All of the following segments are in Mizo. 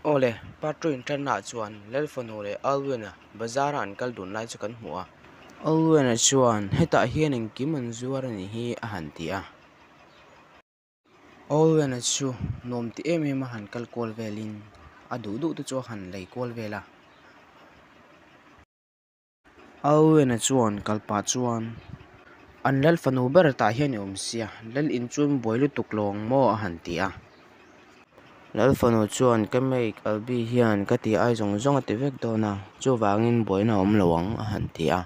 Aw le, part two inṭannaah chuan Lalfanu leh Alwyn-a bazar-a an kal dun lai chu kan hmu a. Alwyn-a chuan, Hetah hian engkim an zuar a nih hi, a han ti a. Alwyn-a chu nuam ti em em a han kal kual velin a duh duh te chu a han lei kual vel a. Alwyn-a chuan kal pah chuan, An lal fanu ber tah hian i awm sia, lal in chuan buai lutuk lo ang maw? a han ti a. Lal fanu chuan, Ka mate Albi hian ka tih ai zawng zawng a ti vek dawn a, chuvangin buaina a awm lo ang, a han ti a.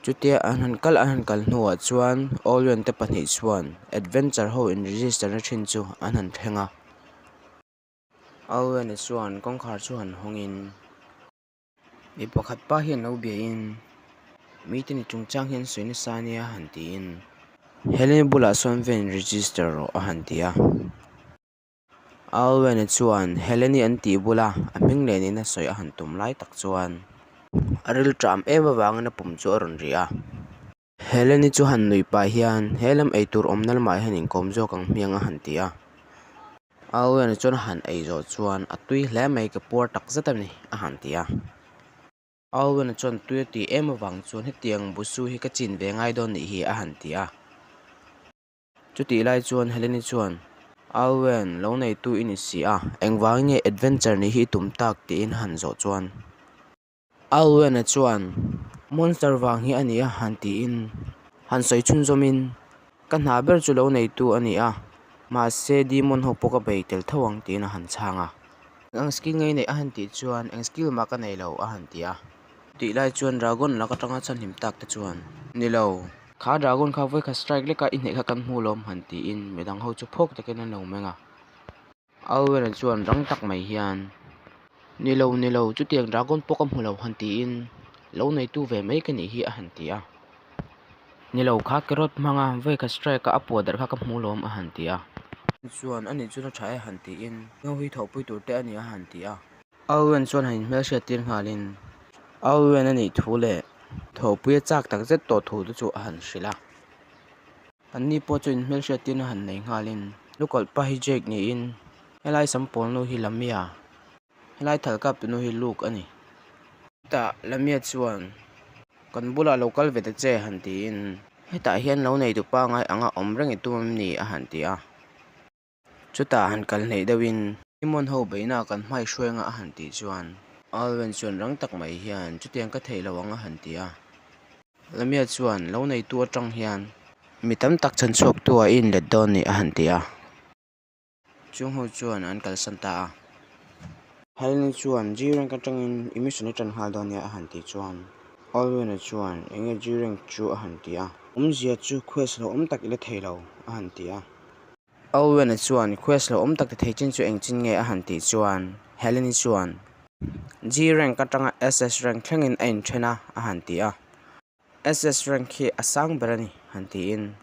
Chutia an han kal an han kal hnuah chuan Alwyn te pahnih chuan adventure ho in register na thin chu an han thleng a. Alwyn-a chuan kawngkhar chu han hawngin mi pakhat pa hian lo biain mite ni chungchang hian sawi nasa ania han tiin Helen-i bulah sawn va in register rawh a han ti a. Alwyn-a chuan Helen-i an tih bula a hming leh nihna sawi a han tum lai tak chuan a rilṭam em avangin a pum chu a rawn ri a. Helen-i chu han nuih pah hian he lam eitur awmna lamah hian inkawm zawk ang hmiang a han ti a. Alwyn-a chuan a han ei zawh chuan a tui hle mai ka puar tak zet a ni a han ti a. Alwyn-a chuan tui a tih em avang chuan hetiang busu hi ka chin ve ngai dawn nih hi a han ti a. Chutih lai chuan Helen-i chuan Alwyn lo neitu i ni si a, engvangin nge adventure nih hi i tum tak tiin a han zawh chuan. Alwyn-a chuan, Monster vang hi a ni a han tiin han sawi chhunzawmin, Ka hna ber chu lo neitu a ni a, mahse Demon ho pawh ka bei tel tho ang tiin a han chhang a. Eng skill nge i neih a han tih chuan, Eng skill mah ka nei lo a han ti a. Tih lai chuan Dragon lak atanga chhanhim tak te chuan, Ni lo, kha Dragon kha vawikhat strike leka i hneih kha kan hmu lawm han tiin midang ho chu phawk takin an lo meng a. Alwyn-a chuan rang tak mai hian, Ni lo, ni lo, chutiang dragon pawh ka hmu lo han tiin lo neitu ve mai ka nih hi a han ti a. Ni lo, kha carrot hmanga vawikhat strike a a puah darh kha ka hmu lawm a han ti a. Chuan a nih chuan a tha e han tiin ngo hi thawhpui tur te a ni a han ti a. Alwyn chuan han inhmelhriat tir nghalin Alwyn a nih thu leh thawhpui a chak tak zet tawh thu te chu a han hrilh a. Anni pawh chu inhmelhriat tirna han nei nghalin lukawlh pa hi Jake niin helai sam pawl nu hi Lamia helai thal kap tu nu hi Luke a ni. Chutah Lamia chuan kan bulah lo kal ve ta che han tiin hetah hian lo nei tu pangai anga awm reng i tum em ni a han ti a. Chutah han kal hneih deuhin. Simon ho beihna kan hmai hruainga a han tih chuan Alwyn chuan rang tak mai hian chutiang ka theih lo ang a han ti a. Lamia chuan lo neitu atang hian mi tam tak chhan chhuaktu ah i inlet dawn ni a han ti a. Chung ho chuan an kalsan ta a. Helene chuan G-rank atangin i mission i tan nghal dawn nia a han tih chuan Alwyn-a chuan enge G-rank chu a han ti a. Awmzia chu quest lo awm tak i la thei lo a han ti a. Owen-a chuan quest lo awm tak ti thei chin chu eng chin nge a han tih chuan Helen-i chuan G rank atanga SS rank thlengin a inthen a a han ti a. SS rank hi a sang ber a ni han tiin.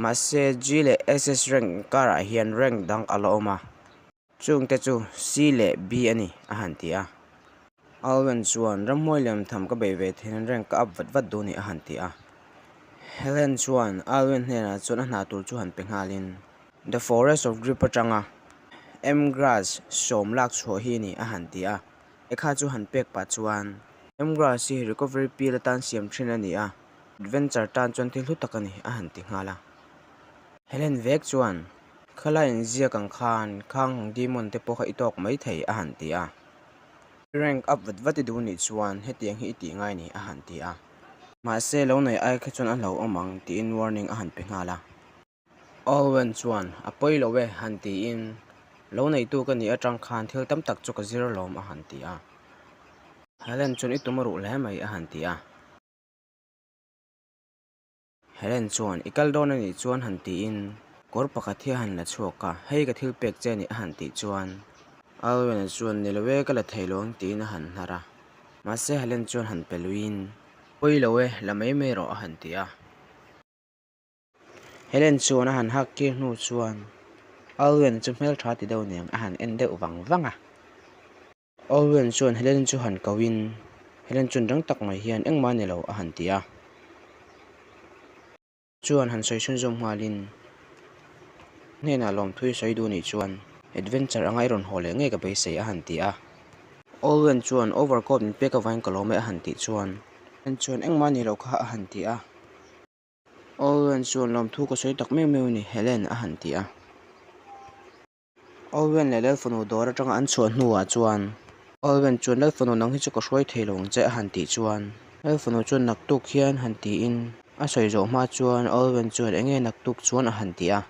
Mahse G leh SS rank inkarah hian rank dang a la awm a. Chungte chu C leh B a ni, a han ti a. Alwyn chuan, Ramhuai liam tham ka bei ve theihna rank ka up vat vat duh ni, a han ti a. Helen chuan Alwyn hnenah chuan a hna tur chu han pe nghalin, The Forest of Grip atanga M Grass sawm lak chhuah hi a ni, a han ti a. Lehkha chu han pek pah chuan, M Grass hi recovery pill atan siam thin a ni a, adventure tan chuan thil hlu tak a ni, a han ti nghal a. Helen vek chuan, Khalai inziak ang khan khang demon te pawh kha i tawk mai thei a han ti a. Rank up vat vat i duh nih chuan hetiang hi i tih ngai ni a han ti a. Mahse lo nei ai kha chuan a hlauhawm ang tiin warning a han pe nghal a. Owen chuan a pawi lo e han tiin lo neitu ka nih atang khan thil tam tak chu ka zir lawm a han ti a. Helen chuan i tum a ruh hle mai a han ti a. Helen chuan, I kal dawn a nih chuan han tiin kawr pakhat hi a han la chhuak a, hei ka thil pek che a nih a han tih chuan Alwyn-a chuan, Ni lo e, ka la thei lo ang tiin a han hnar a. Mahse Helen chuan han pe luiin, Pawi lo e, la mai mai rawh a han ti a. Helen chuan a han hak tir hnu chuan Alwyn-a chu hmeltha ti deuh nen a han en deuh vang vang a. Owen chuan Helen chu han ko in, Helen chuan rang tak mai hian engmah a ni lo a han ti a. Chuan han sawi chhunzawm nghalin hnenah lawmthui sawi duh nih chuan Adventure anga i rawn haw leh ngei ka beisei a han ti a. Olwen chuan overcoat min pek avangin ka lawm e a han tih chuan. Helen chuan engmah a ni loh kha a han ti a. Olwen chuan lawmthu ka sawi tak meuh meuh a ni Helen a han ti a. Olwen leh Lalfanu dawr atanga an chhuah hnuah chuan Olwen chuan Lalfanu nang hi chu ka hruai thei lo ang che a han tih chuan Lalfanu chuan naktuk hian han tiin a sawi zawh hma chuan Olwen chuan enge naktuk chuan a han ti a.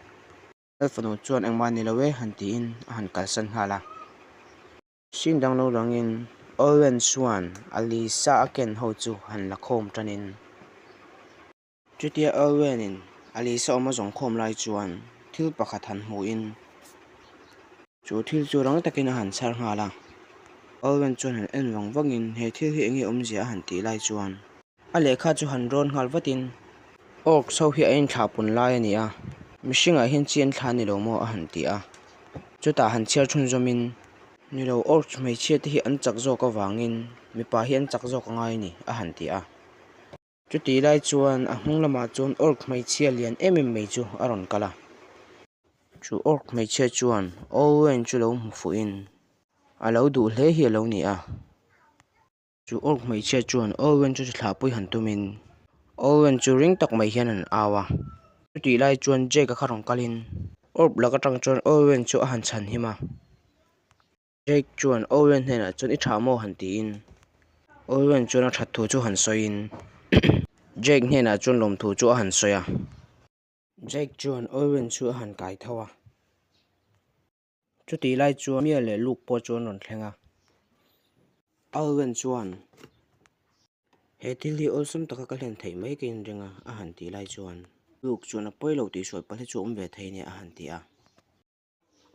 Lalfanu chuan engmah ni lo e han tiin a han kalsan nghal a. Hring dang lo langin Olwen chuan a Lisa a ken ho chu han la khawm tanin. Chutia Alwen-in a Lisa awm a zawng khawm lai chuan thil pakhat han hmuhin chu thil chu rang takin a han chhar nghal a. Alwen chuan han en vang vangin he thil hi eng nge awmzia a han tih lai chuan a lehkha chu han rawn nghal vatin Orcs ho hi a inthlah pun lai a ni a, mihringah hian chi an thlah ni lo maw a han ti a. Chutah han chhiar chhunzawmin ni lo Orcs hmeichhia te hi an chak zawk avangin mipa hi an chak zawk a ngai a ni a han ti a. Chutih lai chuan a hnung lamah chuan orc hmeichhia lian em em mai chu a rawn kal a. Chu orc hmeichhia chuan Owen chu lo hmu fuhin a lo duh hle hi a lo ni a. Chu orc hmeichhia chuan Owen chu thlahpui han tumin Owen chu ring tak mai hian an au a. Chutih lai chuan Jake-a kha rawn kalin orc lak atang chuan Owen chu a han chhan him a. Jake chuan Owen hnenah chuan i tha maw han tiin Owen chuan a that thu chu han sawiin Jake hnenah chuan lawmthu chu a han sawi a. Jake chuan Owen chu a han kai tho a. Chutih lai chuan Mia leh Luke pawh chu an rawn thleng a. Owen chuan he thil hi awlsam taka ka hlen theih mai ka inring a a han tih lai chuan Luke chuan a pawi lo tih sual palh hi chu a awm ve thei nia a han ti a.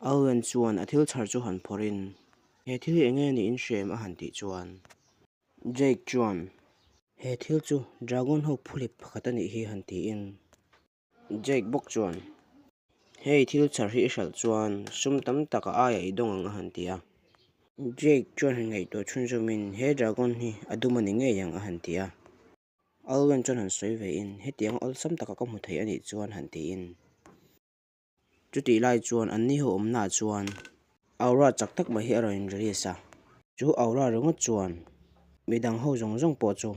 Alwen chuan a thil chhar chu han phawrhin, He thil hi enge niin hrem a han tih chuan Jake chuan, He thil chu Dragon ho phuhlip pakhat a nih hi han tiin Jake bawk chuan, Hei thil chhar hi i hralh chuan sum tam tak a aiah i dawng ang a han ti a. Jake chuan han ngaihtuah chhunzawmin, He Dragon hi a dum a ni ngei ang a han ti a. Alwen chuan han sawi vein, Hetiang awlsam taka ka hmu thei a nih chuan han tiin. Chutih lai chuan an ni ho awmnaah chuan aura chak tak mai hi a rawn in release a, chu aura ringawt chuan midang ho zawng zawng pawh chu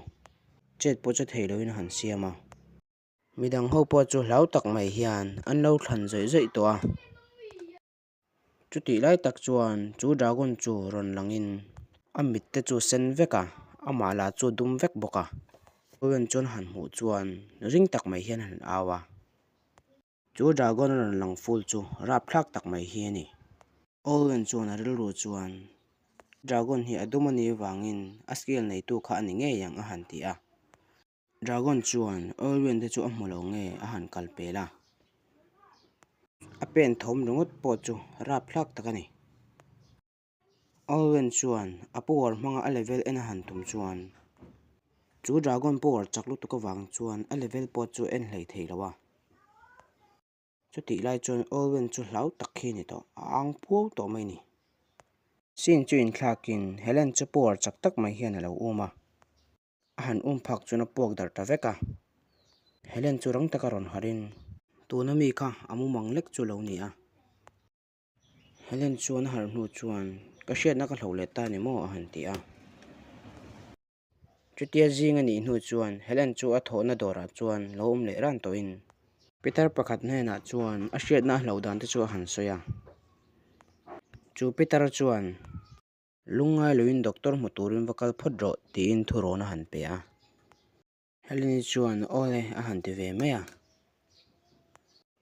chet pawh che thei loin a han siam a. Midang ho pawh chu hlau tak mai hian an lo thlan zawih zawih tawh a. Chutih lai tak chuan chu dragon chu rawn langin a mit te chu sen vek a, amah lah chu a dum vek bawk a. Owen chuan han hmuh chuan ring tak mai hian a han au a. Chu dragon a rawn lang ful chu rapthlak tak mai hi a ni. Olwen chuan a rilru chuan, Dragon hi a dum a nih vangin a skill neitu kha a ni ngei ang a han ti a. Dragon chuan Olwen te chu a hmu lo nge a han kal pel a. A pen thawm ringawt pawh chu rapthlak tak a ni. Olwen chuan a power hmanga a level en a han tum chuan chu dragon power chak lutuk avang chuan a level pawh chu en hlei thei lo a. Chutih lai chuan Olwen chu hlau tak khi a ni tawh, a ang phuau tawh mai a ni. Scene chu inthlakin Helen chu power chak tak mai hian a lo um a, a han um phak chuan a puak darh ta vek a. Helen chu rang taka rawn harhin tuna mi kha a mumang lek chu a lo ni a. Helen chuan a harh hnu chuan ka hriatna ka hloh leh ta ni maw a han ti a. Chutia zing a nih hnu chuan Helen chu a thawhna dawrah chuan lo awm leh ran tawhin Peter pakhat hnenah chuan a hriatna a hloh dan te chu a han sawi a. Chu Peter chuan lungngai loin doctor hmu turin va kal phawt rawh tiin thurawn a han pe a. Helene chuan Awle a han ti ve mai a.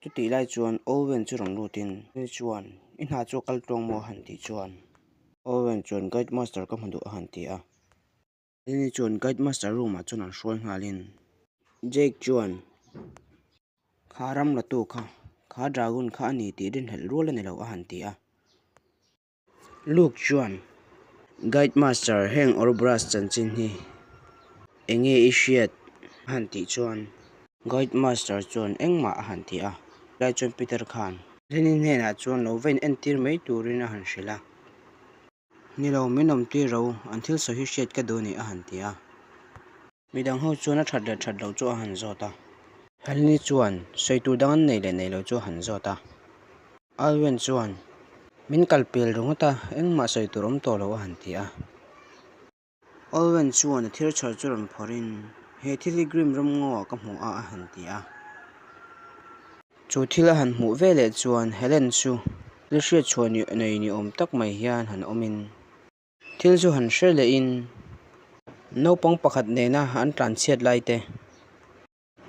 Chutih lai chuan Owen chu rawn lutin Helene chuan I hna chu a kal tluang maw a han tih chuan Owen chuan Guide Master ka hmu duh a han ti a. Helene chuan Guide Master room ah chuan an hruai nghalin Jake chuan Kha ram la tu kha, kha dragon kha a ni tih rinhlelh rual a ni lo a han ti a. Luke chuan, Guide Master, heng Ouroboros chanchin hi eng nge i hriat? a han tih chuan Guide Master chuan engmah a han ti a. Lai chuan Peter khan Lenny hnenah chuan lo va in entir mai turin a han hrilh a. Ni lo, min awmtir ro, an thil sawi hi hriat ka duh a ni a han ti a. Midang ho chuan a that leh that loh chu a han zawt a. Helene chuan sawi tur dang an nei leh nei lo chu a han zawt a. Alwen chuan, Min kal pel ringawt a, engmah sawi tur awm tawh lo a han ti a. Olwen chuan a thil chhar chu rawn phawrhin, He thil hi Grimm ramngaw ah ka hmu a a han ti a. Chu thil a han hmuh veleh chuan Helen chu thil hriatchhuah nei ni awm tak mai hian han awmin, Thil chu han hre lehin naupang pakhat nena an tlanchhiat lai te,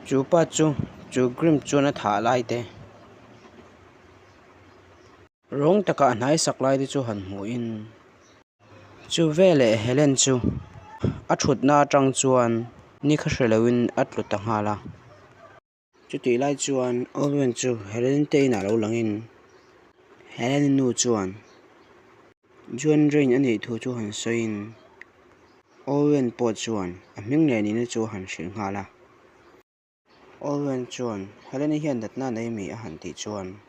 chu pa chu chu Grimm chuan a thah lai te, rawng taka a hnaisak lai te chu han hmuhin chu veleh Helen chu a thutna atang chuan ni kha hre loin a tlu ta nghal a. Chutih lai chuan Olwen chu Helen te inah lo langin Helen nu chuan Juan Rain a neih thu chu han sawiin Olwen pawh chuan a hming leh nihna chu a han hrilh nghal a. Olwen chuan Helen-i hian natna a nei mi a han tih chuan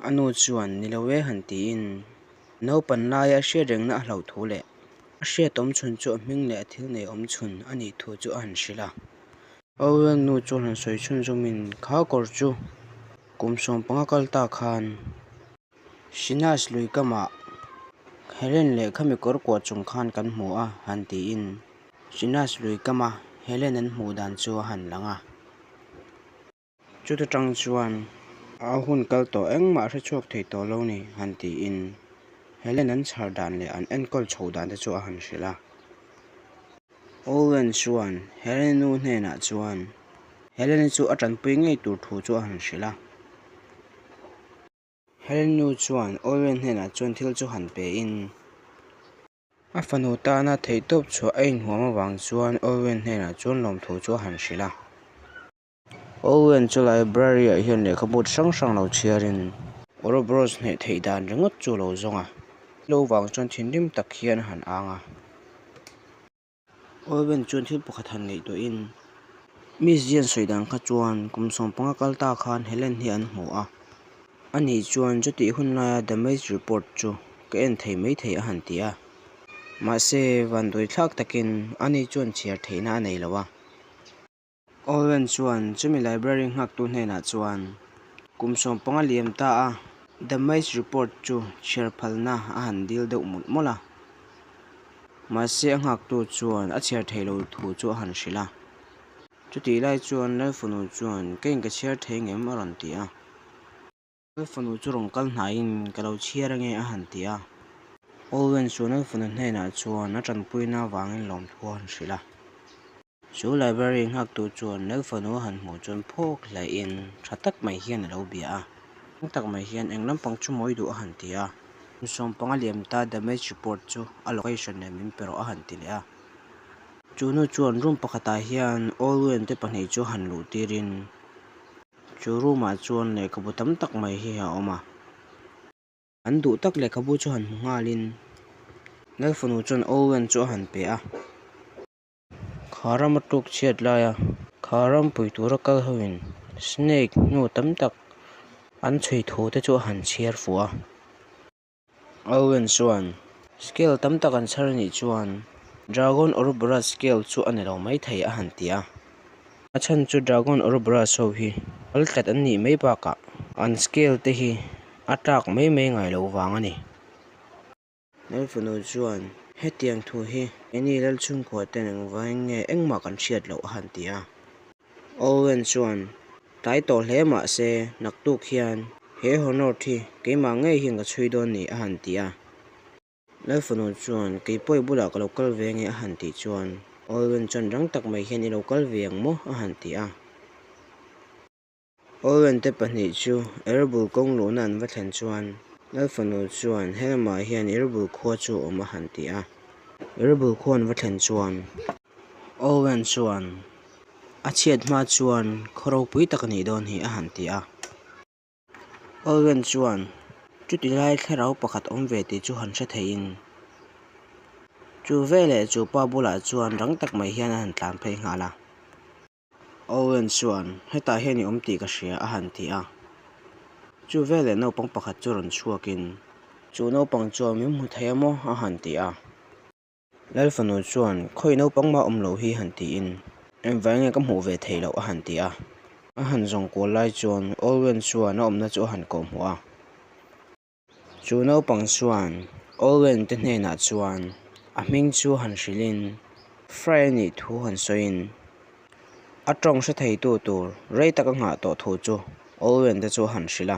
A nu chuan, Ni lo e han tiin naupan laia a hriat rengna a hlauh thu leh a hriat awm chhun chu a hming leh a thil nei awm chhun a nih thu chu a han hrilh a. Owen nu chuan han sawi chhun zawmin, Kha kawr chu kum 15 kal ta khan Shinas lui kamah Helen leh khami kawr kuah chung khan kan hmu a han tiin Shinas lui kama Helen an hmuh dan chu a han lang a. Chuta tang chuan a hun kal tawh engmah hre chhuak thei tawh lo ni han tiin Helen an chhar dan leh an enkawl chho dan te chu a han hrilh a. Owen chuan Helen nu hnenah chuan Helen-i chu a tanpui ngei tur thu chu a han hrilh a. Helen nu chuan Owen hnenah chuan thil chu han pe in. A fanu tana theihtawp chhuah a inhuam avang chuan Owen hnenah chuan lawmthu chu a han hrilh a. Owen chu library ah hian lehkhabu hrang hrang lo chhiarin Ouroboros hneh theih dan ringawt chu a lo zawng a, lo vang chuan thinrim tak hian a han ang a. Owen chuan thil pakhat han ngaihtuahin Miss Jean sawi dan kha chuan kum 15 kal ta khan Helen hi an hmu a, ani chuan chutih hun laia damage report chu ka en thei maithei a han ti a, mahse vanduai thlak takin ani chuan chhiar theihna a nei lo a. Owen chuan chumi library nghaktu hnenah chuan kum 15 liam ta a damage report chu chhiar phalna a han dil deuh mawlh mawlh a. Mahse a nghaktu chuan a chhiar thei lo thu chu a han hrilh a. Chutih lai chuan Lalfanu chuan keiin ka chhiar thei ngem a rawn ti a. Lalfanu chu rawn kal hnaiin ka lo chhiar ange a han ti a. Owen chuan Lalfanu hnenah chuan a tanpuina avangin lawmthu a han hrilh a. Chu library nghaktu chuan Lalfanu a han hmuh chuan phawk hlaihin tha tak mai hian a lo bia a. Eng tak mai hian eng lampang chu mawi duh a han ti a. Kum 15 liam ta damage report chu a location nen min pe rawh a han ti leh a. Chu nu chuan room pakhatah hian Owen te pahnih chu han luh tirin Chu room ah chuan lehkhabu tam tak mai hi a awm a. An duh tak lehkhabu chu han hmu nghalin Lalfanu chuan Owen chu a han pe a. Kha ram a tluk chhiat laia kha ram pui tura kal hoin snake hnu tam tak an chhui thu te chu a han chhiar fuh a. Owen chuan, Scale tam tak an chhar anih chuan Dragon Ouroboros scale chu a ni lo maithei a han ti a. A chhan chu Dragon Ouroboros ho hi kal tlat an nih mai bakah an scale te hi a tlak mai mai ngai lo vang a ni. Lalfanu chuan, Hetiang thu hi keini Lalchhungkua ten engvangin nge engmah kan hriat loh a han ti a. Owen chuan, Tlai tawh hle mah se, naktuk hian he Honor thi keimah ngei hian ka chhui dawn ni a han ti a. Lalfanu chuan, Kei pawh i bulah ka lo kal ve nge a han tih chuan, Owen chuan rang tak mai hian i lo kal ve ang maw a han ti a. Owen te pahnih chu Erebul kawng luhna an va thlen chuan Lalfanu chuan helamah hian Erebul khua chu a awm a han ti a. Erebul khua an va thlen chuan Owen chuan a chhiat hma chuan khaw ropui tak a nih dawn hi a han ti a. Owen chuan chuti lai thlarau pakhat awm ve tih chu han hre theiin chu veleh chu pa bulah chuan rang tak mai hian a han tlan phei nghal a. Owen chuan, Hetah hian i awm tih ka hria, a han ti a. Chu veleh naupang pakhat chu rawn chhuakin, Chu naupang chuan min hmu thei a maw? a han ti a. Lalfanu chuan, Khawi naupang mah awm lo hi, han tiin, Engvai nge ka hmuh ve thei loh? a han ti a. A han zawng kual lai chuan Owen chuan a awmna chu a han kawhhmuh a. Chu naupang chuan Olwen te hnenah chuan a hming chu han hrilhin Fry a nih thu han sawiin a tawng hre theitu tur rei tak a nghah tawh thu chu Olwen te chu a han hrilh a.